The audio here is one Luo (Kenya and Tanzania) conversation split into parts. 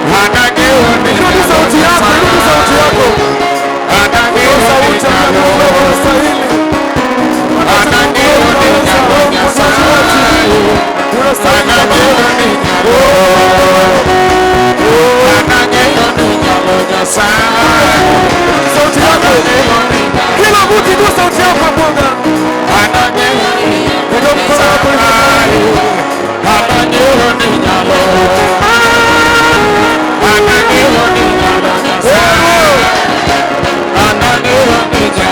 Inua tu sauti yako, inua tu sauti yako. Inua sauti ya Mungu, wewe unastahili. Unastahili Baba. Sauti yako. Kila mtu inua sauti yako Bwana. Inua mkono wako hivi.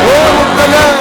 Oh, Mkalele.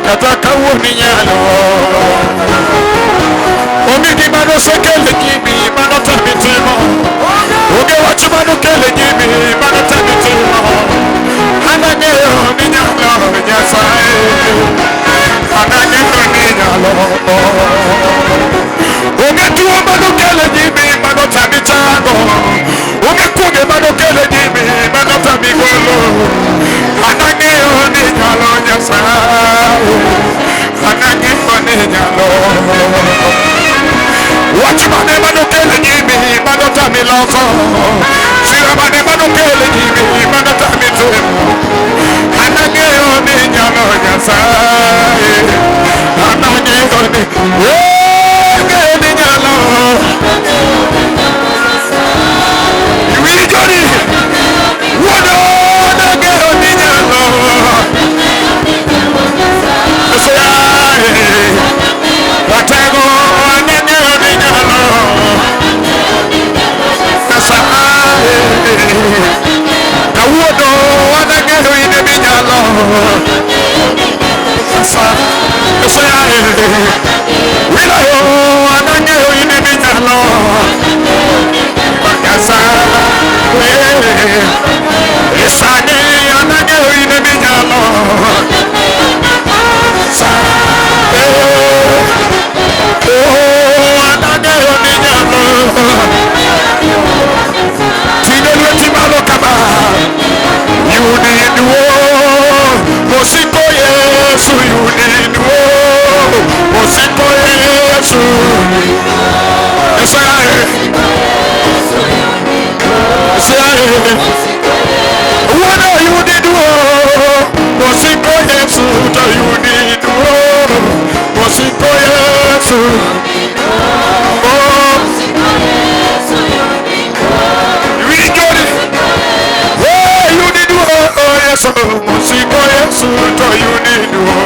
Kata kawuono inyalo onge gima nosekelo nyimi mano tami timo onge wach manokelo nyimi mano tami timo an ang'eyo ni nyalo Nyasaye an ang'eyo ni nyalo onge tuo manokelo nyimi mano tami chango onge kuonge manokelo nyimi mano tami golo an ang'eyo ni nyalo Nyasaye an ang'eyo ni nyalo wach mane manokelo nyimi manotami loko sira mane manokelo nyimi manotami timo an ang'eyo ni nyalo Nyasaye an ang'eyo ni ang'eyo ni nyalo iwinjori wuono ang'eyo ni nyalo Nyasaye Ratego an ang'eyo ni nyalo Nyasaye kawuono an ang'eyo in ema inyalo Nyasaye wilayo an ang'eyo in ema inyalo Nyasaye sani an ang'eyo in ema inyalo Nyasaye oh an ang'eyo ni nyalo Ting'o lweti malo kama Yuniduo Mosiko Yesu Yuniduo Mosiko Yesu Nyasaye Nyasaye Wuono yuniduo Mosiko Yesu to yuniduo Mosiko Yesu Oh Winjori Oh yuniduo Yesu Mosiko Yesu to yuniduo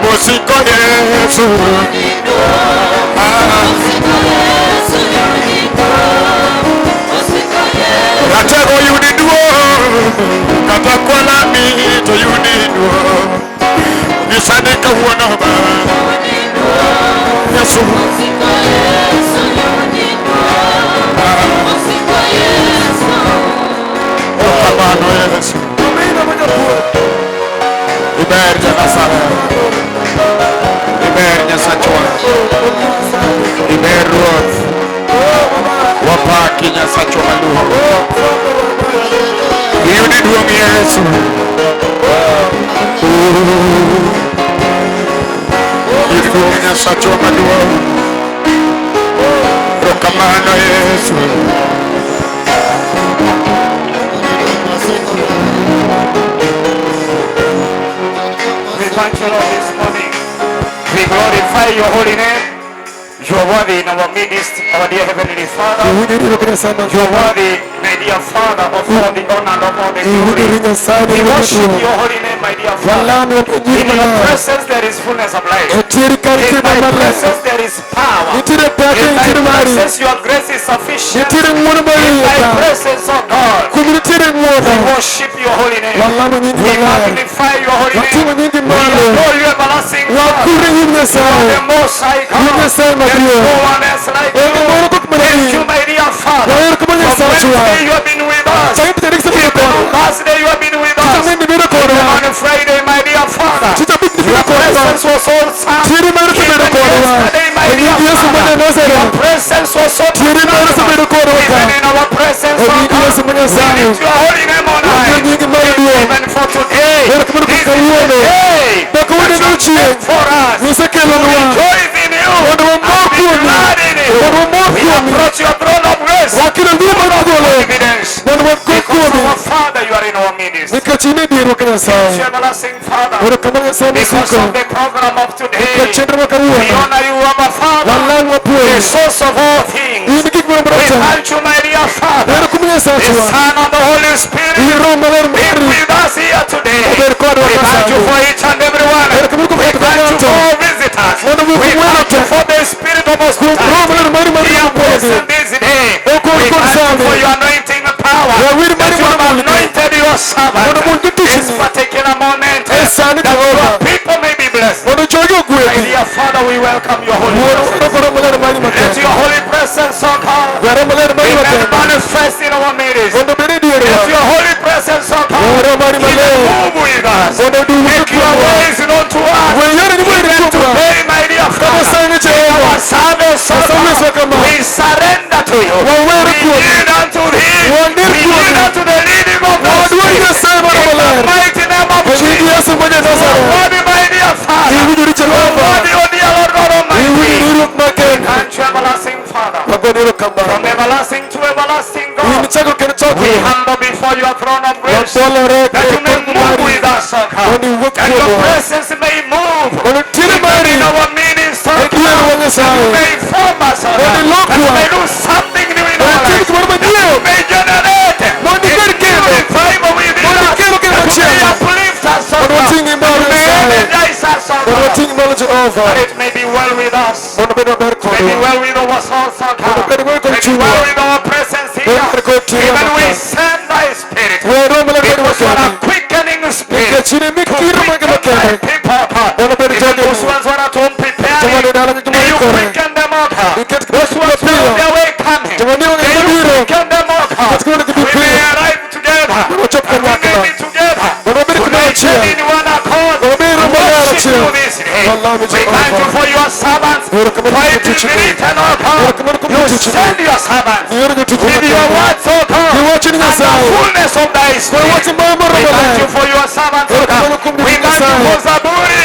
Mosiko Yesu. Ratego yudi duong', kata kwalami to yudi duong'. Nyisane kawuono Baba. Yesu. Erokamano Yesu. Iber Nyasaye. Iber Nyasachwa. Iber Ruoth. Wapaki Nyasachwa maluongo. Iyudi duong' Yesu. Iyudi duong' Nyasachwa maduong'. Erokamano Yesu. We thank you, Lord, this morning. We glorify your holy name. You are worthy in our midst, our dear Heavenly Father. You are worthy, my dear Father, of all the honor and of all the glory. We worship your holy name, my dear Father. In your presence there is fullness of life. In thy presence there is power. In thy presence your grace is sufficient. In thy presence, oh God, we worship your holy name. We magnify your holy name. We adore you, everlasting Father. You are the Most High God. There is no one else like you. Thank you, my dear Father. From Wednesday you have been with us. Even on Thursday you have been with us. Even on Friday, my dear Father, your presence was so sound. Even yesterday, my dear Father, your presence was so even in our presence, oh God, we lift your holy name on high. Even for today, this is the day that you have made for us to rejoice in you and be glad in you. We approach your throne of grace full of confidence, because our Father, you are in our midst. Thank you, everlasting Father, because of the program of today. We honor you, our Father, the source of all things. We thank you, my dear Father, the Son and the Holy Spirit. Be with us here today. We thank you for each and every one. We thank you for all visitors. We thank you for the spirit of hospitality here present this day. We thank you for your anointing power, that you have anointed your servant this particular moment, that your people may be blessed. My dear Father, we welcome your holy presence. Let your holy presence, oh God, be manifest in our midst. Let your holy presence, oh God, move with us. Make your ways known to us. Even today, my dear Father, in our service, oh God, we surrender to you. We yield unto thee. We yield unto the leading of the Spirit. In the mighty name of Jesus. You are worthy, my dear Father. You are worthy, O dear Lord God Almighty. Thank you, everlasting Father. From everlasting to everlasting God, we humble before your throne of grace, that you may move with us, O God, that your presence may move even in our midst, O God, that you may form us, O God, that you may do something new in our lives, that you may generate a new revival within us, that you may uplift us, O God, that you may energize us, O God, that it may be well with us, may be well with our souls, O God, may be well with our presence here. Even we send thy spirit, because you are a quickening spirit to quicken thy people, God. Even those ones who are at home preparing, may you quicken them, O God. Those ones who are on their way coming, may you quicken them, O God. We may arrive together, and we may be together, united in one accord, to worship you this day. We thank you for your servants, for it is written, O God, you send your servants with your words, O God, and the fullness of thy spirit. We thank you for your servants, O God. We thank you for Zaburi.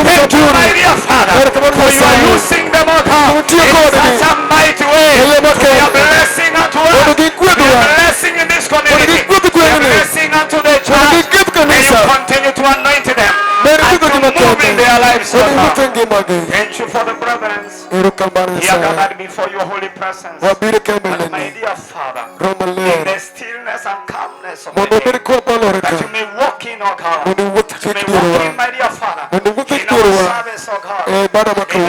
Thank you, my dear Father, for you are using them, O God, in such a mighty way to be a blessing unto us, to be a blessing in this community, to be a blessing unto the church. May you continue to anoint them and to move in their lives, O God. Thank you for the brethren here gathered before your holy presence. And my dear Father, in the stillness and calmness of the day, that you may walk in, O God, that you may walk in, my dear Father, in our service, O God, in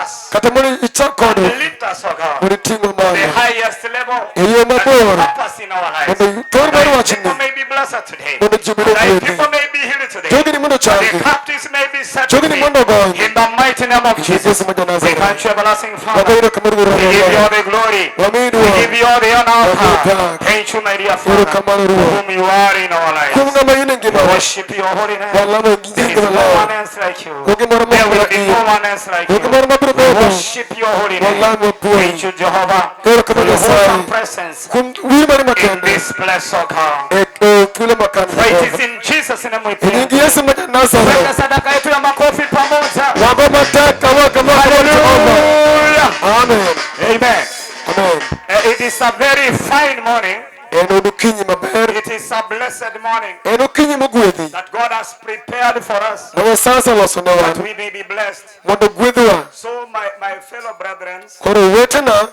us. Kata mondo ichak kodwa. And lift us, oh God. Mondo iting'wa To the malo. highest level. E yo mabor. And purpose in our lives. Mondo thor mar Thy wachni. people may be blessed today. Mondo ji mondo Thy ogwedhi. people may be healed today. Jogini mondo The ochangi. captives may be set Jogini free. mondo ogony. In the mighty name of Jesus. Yesu ma We ja-Nazareth. thank you, everlasting Father. Wago erokamano Wuora We give you all Maler. the glory. Wamiyi We duong'. give you all the honor and Wamiyi power. pak. Thank you, my dear Father, Erokamano Ruoth. whom you are in our lives. Kuom ng'ama in e ngimawa. Worship your holy name. Walamo There nyingi is no maler. one else like you. Onge moro There will machalo be in. no one else like you. Onge moro mabiro We bedo. worship your holy name. Walamo puonj. Thank you, Jehovah, for Erokamano your Nyasaye. wholesome presence Kuom wir mari in makende. this place, oh God. E e thuolo makende. For it is in Jesus' name we E pray. nying Yesu ma Weka ja-Nazareth. sadaka yetu ya makofi pamoja. Wago matek kawuok kama kuom Jehova. Hallelujah. Amen. Amen. Amen. It is a very fine morning. En okinyi maber. It is a blessed morning En okinyi mogwedhi. that God has prepared for us Ma Nyasaye oseloso ne that wan. we may be blessed. Mondo ogwedhwa. So, my fellow brethren, Koro owetena,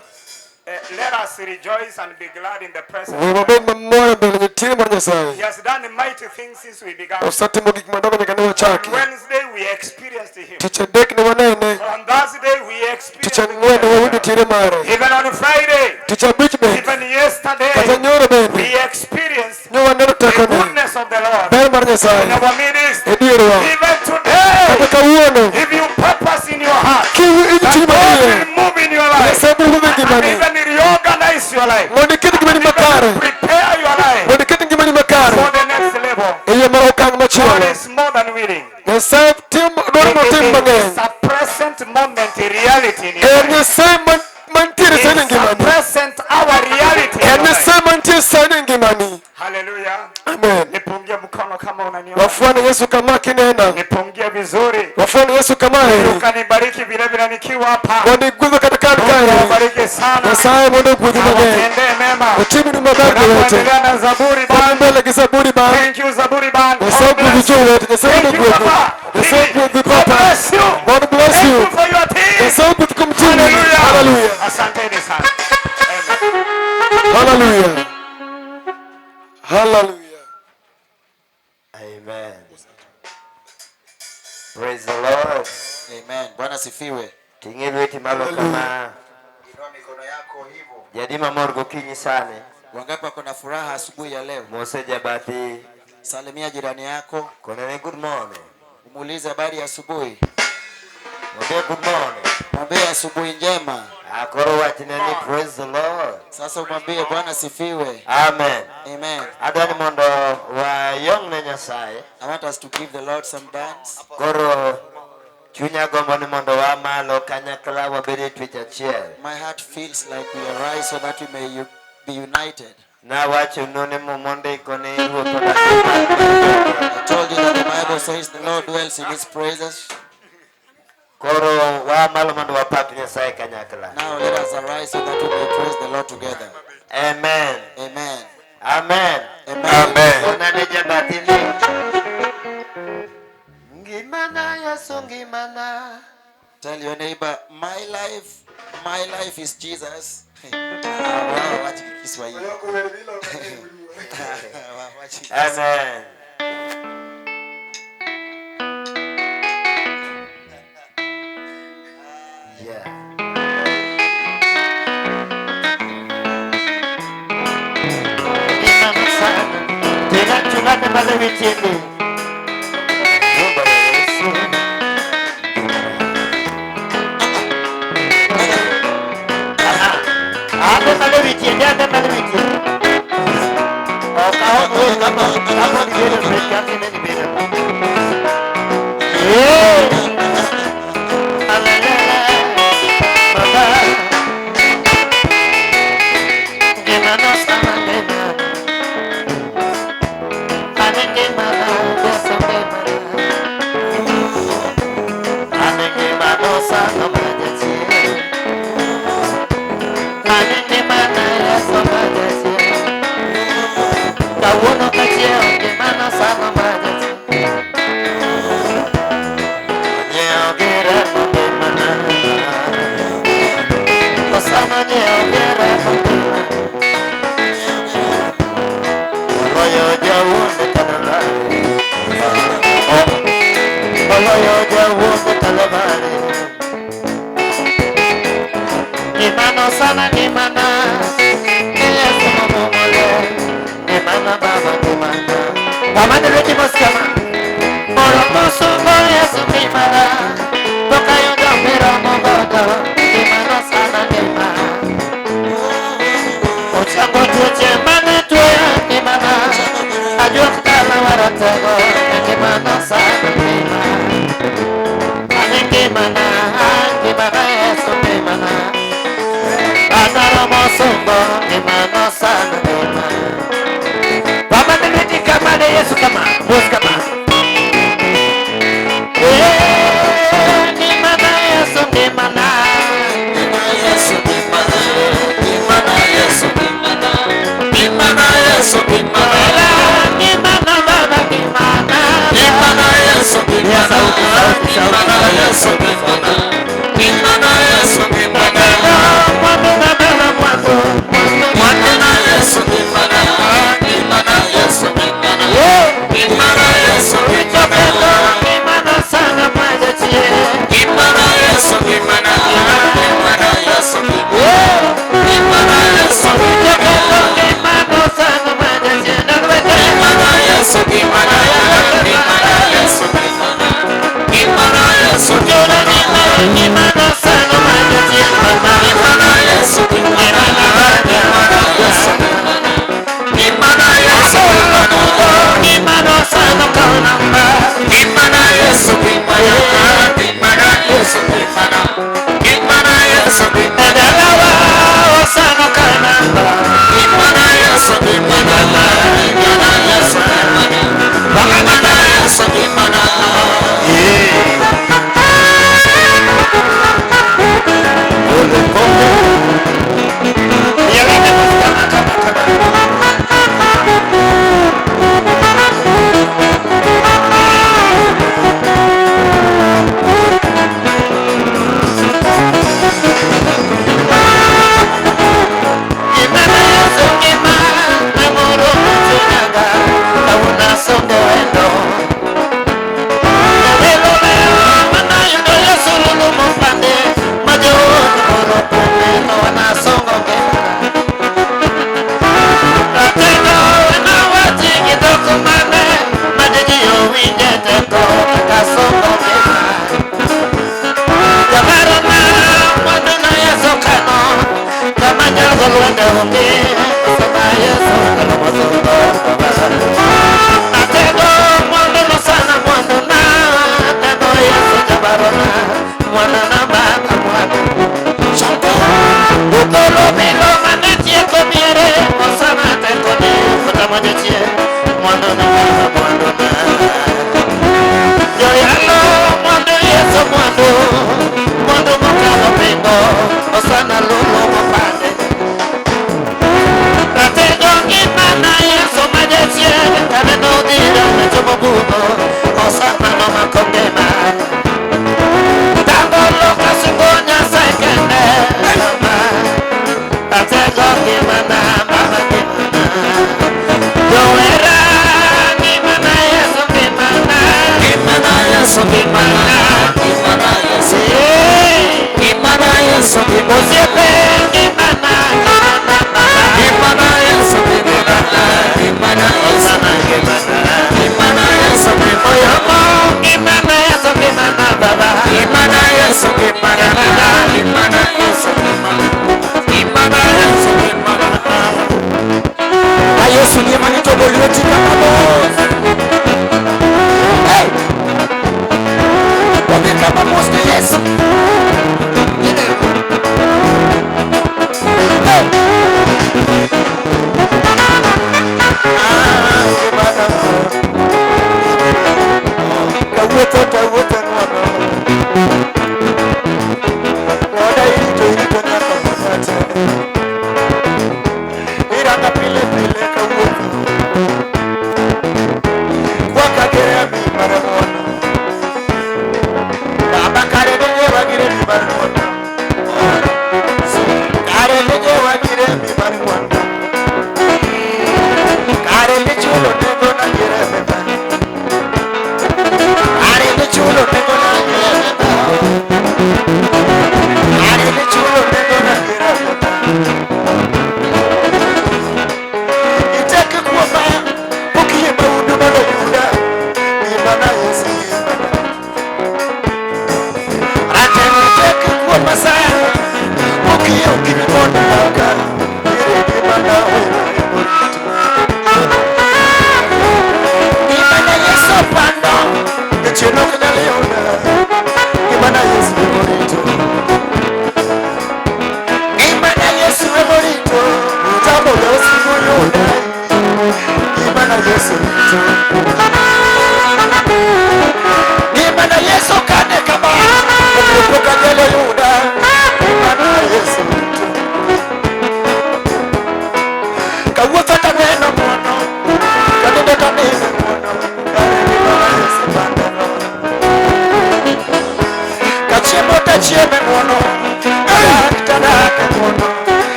let us rejoice and be glad in the presence. we wabed mamor e mbele nitiere mar Nyasaye. He has done mighty things since we began. Osetimo gik madongo nyaka ne wachaki. Wednesday we experienced him. Tich adek ne wanene. On Thursday we Tich experienced ang'wen ne wayudo him. tiere mare. Even on Friday, Tich abich bende. even yesterday, Kata nyoro bende. we experienced Ne waneno the tekone. goodness of the Lord Ber mar in Nyasaye. our midst. E dierwa. Even Kata today, kawuono. if you purpose in your heart, Kiwinjo that chuny God maiye. will move in your life Nyasaye biro wuotho e and ngimani. even reorganize your life, Mondo iket ngimani makare. even prepare your life Mondo iket ngimani makare. for the next level. E yo mar okang' God machielo. is more than willing. Nyasaye timo dwaro motim It mang'eny. is a present moment reality in your En life. Nyasaye mantiere sani e It's a ngimani. present hour reality in En your life. Nyasaye mantie sani e ngimani. Hallelujah. Amen. Nipungie mkono kama unaniona. Wafuane Yesu kama kinena. Nipungie vizuri. Wafuane Yesu kama heri. Ukanibariki vile vile nikiwa hapa. Mondo igwedhwa kata ka an Mungu kae. awabariki sana. Nyasaye mondo ogwedhi mang'eny. Awatendee mema. Otimni maber gi wete. Unapoendelea na Zaburi Wadhi Band. mbele gi Zaburi band. Thank you Zaburi Band. Nyasaye God ogwedhi bless you. jowete. Nyasaye mondo Thank you ogwedhi. Papa. Nyasaye ogwedhi God Papa. bless you. God bless Thank you. you for your team. Nyasaye ogwedhi kuom timi. Hallelujah. Hallelujah. Asanteni sana. Amen. Hallelujah. Hallelujah. Amen. Praise the Lord. Amen. Bwana sifiwe. Ting'e lweti malo kama. Inua mikono yako hivyo. Jadi mamor gokinyi sani. Wangapi wako na furaha asubuhi ya leo? Mose jabathi. Salimia jirani yako, Konene good morning. umuulize habari ya asubuhi. Mwambie good morning. Mwambie asubuhi njema. Akoro wachne ni praise the Lord. Sasa umwambie Bwana sifiwe. Amen. Amen. Adwa ni mondo wayong ne Nyasaye. I want us to give the Lord some dance. Koro chunya gombo ni mondo waa malo kanyakla wabed e twech achiel. My heart feels like we arise so that we may be united. Nawachonu ni muma ondiko ni Ruoth odak e pak. I told you that the Bible says the Lord dwells in his praises. Koro waa malo mondo wapak Nyasaye kanyakla. Now let us arise so that we may praise the Lord together. Amen. Amen. Amen. Amen. Onane jabathi ni ngimana Yesu ngimana. Tell your neighbor, my life is Jesus. Ah, wachi Kiswahili. Wachi Kiswahili. Amen. Yeah. Ngimana sana. Tena chungane pale witini. Nyumba ya Yesu. Aha. Ande pale witini, ande pale witini. Kama kama ni vile break yake ni vile. Yeah. Alala. Baba. Ngimana sana tena. Ane ngimana Yesu ngimana. Ane ngimana sana majachi. Ane ngimana Yesu majachi. Kawuono kachiewo ngimana sana majachi. Nyiewo gi remo ngimana. Osana nyiewo gi remo ngimana. Moloyo jawuond Kalvari. Moloyo jawuond Kalvari. sana ngimana. Yesu momomole. Ngimana baba ngimana. Baba nileti moskama. Moro mosungo Yesu ngimana. Toka yondo miro mogodo. Ngimana sana ngimana. Ochango tuoche mane tuoya ngimana. Ajuok dala waratego. Ngimana sana ngimana. Ngimana, ngimana Yesu ngimana. Anaro mosungo ngimana sana ngimana. Baba nileti kama ne Yesu kama.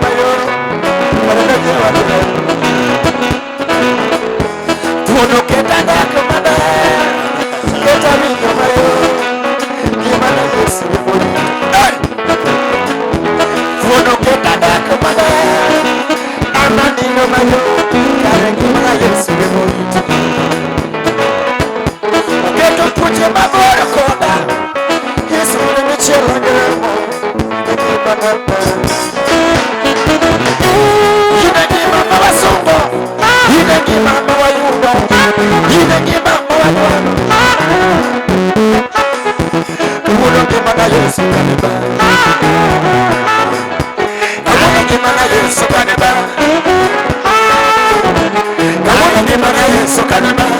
mayom Thuono keta dak maber keta winjo mayom ngimana Yesu emorito. Thuono keta dak maber an anindo mayom kare ngimana Yesu emorito. Oketo tuoche mabor koda Yesu ne michielo gremo ngimana ber. Ine ngima ma wasungo, ine ngima ma wayudo, ine ngima ma wadwaro. Kawuono ngima na Yesu kane ber. Kawuono ngima na Yesu kane ber. Kawuono ngima na Yesu kane ber.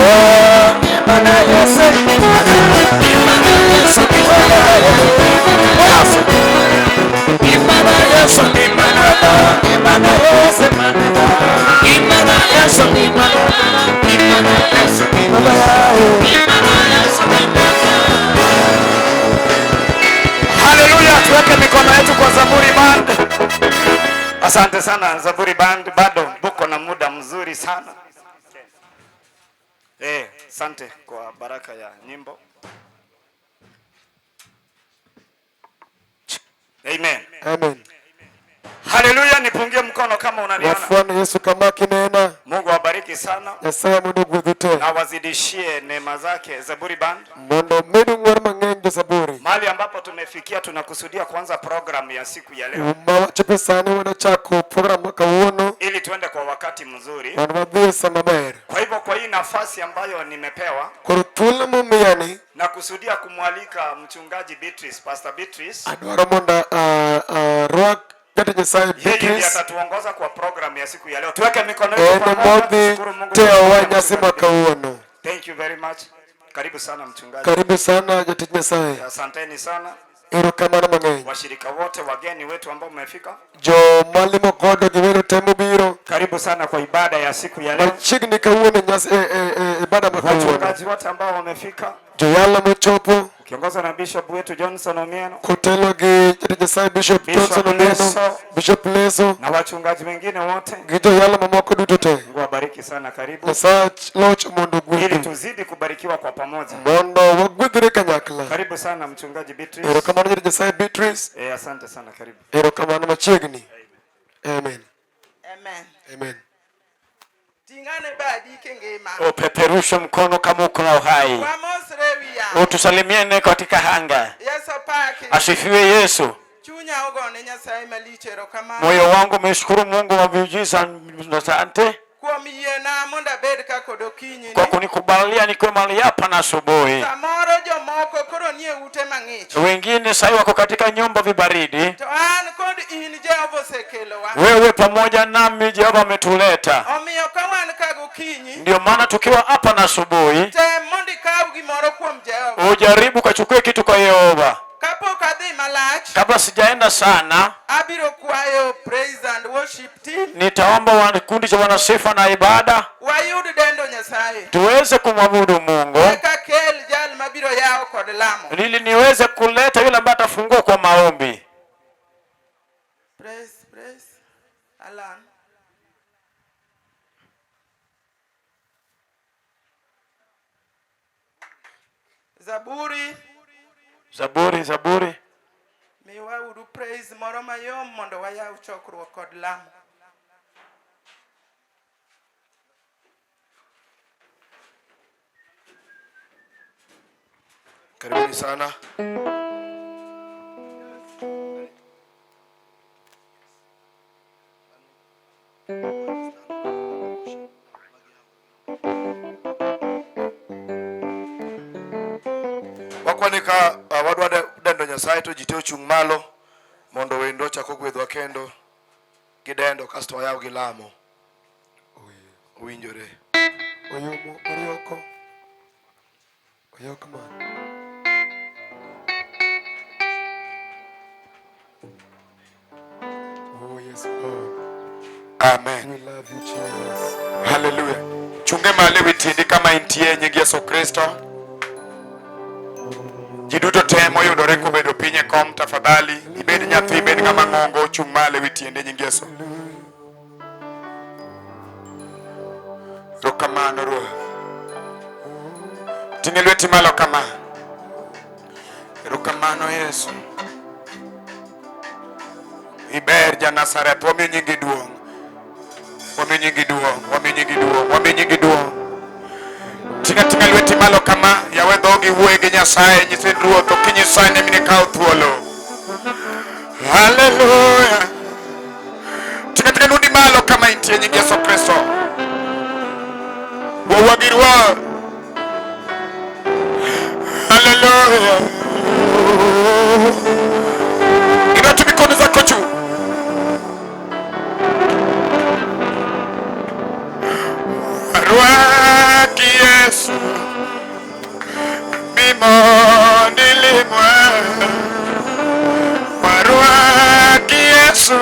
Oh, ngima na Yesu. Ngima na Yesu. Yesu. Ngima na Yesu. Ngima na ngima na Yesu. Ngima na Yesu. Ngima na Yesu. Ngima na Yesu. Haleluya, tuweke mikono yetu kwa Zaburi Band. Asante sana Zaburi Band, bado buko na muda mzuri sana. Asante kwa baraka ya nyimbo. Amen. Amen. Haleluya, nipungie mkono kama unaniona. Wafwana Yesu kama kinena. Mungu awabariki sana Nyasaye mondo ogwedhu te. na wazidishie neema zake. Zaburi Band. Mondo omedu ng'wono mang'eny jo Zaburi. Mahali ambapo tumefikia tunakusudia kuanza programu ya siku ya leo Ma wachopo sani wadachako program ma kawuono ili tuende kwa wakati mzuri. mondo wadhi e sa maber. Kwa hivyo kwa hii nafasi ambayo nimepewa Koro thuolo momiyani nakusudia kumwalika mchungaji Beatrice, Pastor Beatrice. adwaro mondo arwak jatich Nyasaye Yeye ndiye Beatrice atatuongoza kwa programu ya siku ya leo. Tuweke mikono yetu en pamoja, modhi tushukuru Mungu. teyowa nyasi ma kawuono. Thank you very much. Karibu sana mchungaji. Karibu sana jatich Nyasaye. Asanteni sana Erokamano mang'eny. washirika wote, wageni wetu ambao mmefika. Joma limo godo gi welo te mobiro Karibu sana kwa ibada ya siku ya leo. machiegni kawuono e nyasi e ibada ma kawuono. Wachungaji wote ambao wamefika Joyalo mochopo ukiongozwa na Bishop wetu Johnson Omieno kotelo gi jatich Nyasaye Bishop Bishop Johnson Omieno, Leso. Bishop Leso na wachungaji wengine wote. gi joyalo mamoko duto te. Mungu awabariki sana, karibu Nyasach loch mondo ili ogwedhu tuzidi kubarikiwa kwa pamoja. mondo wagwedhre kanyakla. Karibu sana mchungaji Beatrice. Erokamano jatich Nyasaye Beatrice. Asante sana, karibu. Erokamano machiegni. Amen. Amen. Amen. Ting'ane badi kingima. Upeperushe mkono kama uko na uhai, Wamosre wiya. utusalimiane katika anga. Yesu paki. Asifiwe Yesu. Chunya ogone Nyasaye malich erokamano. Moyo wangu umeshukuru Mungu wa miujiza, asante Kuom yiena mondo abed ka kod okinyi kwa ni. kunikubalia nikiwe mahali hapa na asubuhi. Samoro jomoko koro nie ute mang'ich. Wengine sahii wako katika nyumba vibaridi, To an kod in Jehova osekelowa. wewe pamoja nami Jehova ametuleta. Omiyo ka wan ka gokinyi, Ndio maana tukiwa hapa na asubuhi, tem mondo ikaw gimoro kuom Jehova. ujaribu kachukue kitu kwa Yehova. Kapok adhi malach, Kabla sijaenda sana, abiro kwayo praise and worship team nitaomba kundi cha wanasifa na ibada wayud dendo Nyasaye. tuweze kumwabudu Mungu Eka kel jal mabiro yawo kod lamo. ili niweze kuleta yule ambaye atafungua kwa maombi. Praise, praise. Alan. Zaburi, Zaburi, Zaburi. miwa uru praise moro mayom mondo wayaw chokruok kod lamo. Karibuni sana. Wakwane ka wadwa dendo Nyasaye to ji te ochung' malo mondo wendo ochak ogwedhwa kendo gi dendo kasto wayaw gi lamo. Owinjore. Oyomo orioko. Oyok man. Oh yes, Lord. Amen. We love you, Jesus. Haleluya. Chunge malo ewi tiendi kama intie e nying Yesu Kristo. Ji duto te moyudore kobedo piny e kom tafadhali ibed nyathi, bed ng'ama ng'ongo, ochung' malo ewi tiende nying Yesu. Erokamano Ruoth. Ting'e lweti malo kama. Erokamano Yesu. Iber ja Nazareth, wamiyo nyingi duong'. Wamiyo nyingi duong', wamiyo nyingi duong', wamiyo nyingi duong'. Ting'a ting'a lweti malo kama, yawe dhogi wuoye gi Nyasaye, nyithind Ruoth, ok Nyasaye ne kawo thuolo. Haleluya. Ting'a ting'a lwendi malo kama intie nying Yesu Kristo. Wuowa gi Ruoth. Haleluya. Inua tu mikono zako juu. Rwaki Yesu bimondi limwa. Warwaki Yesu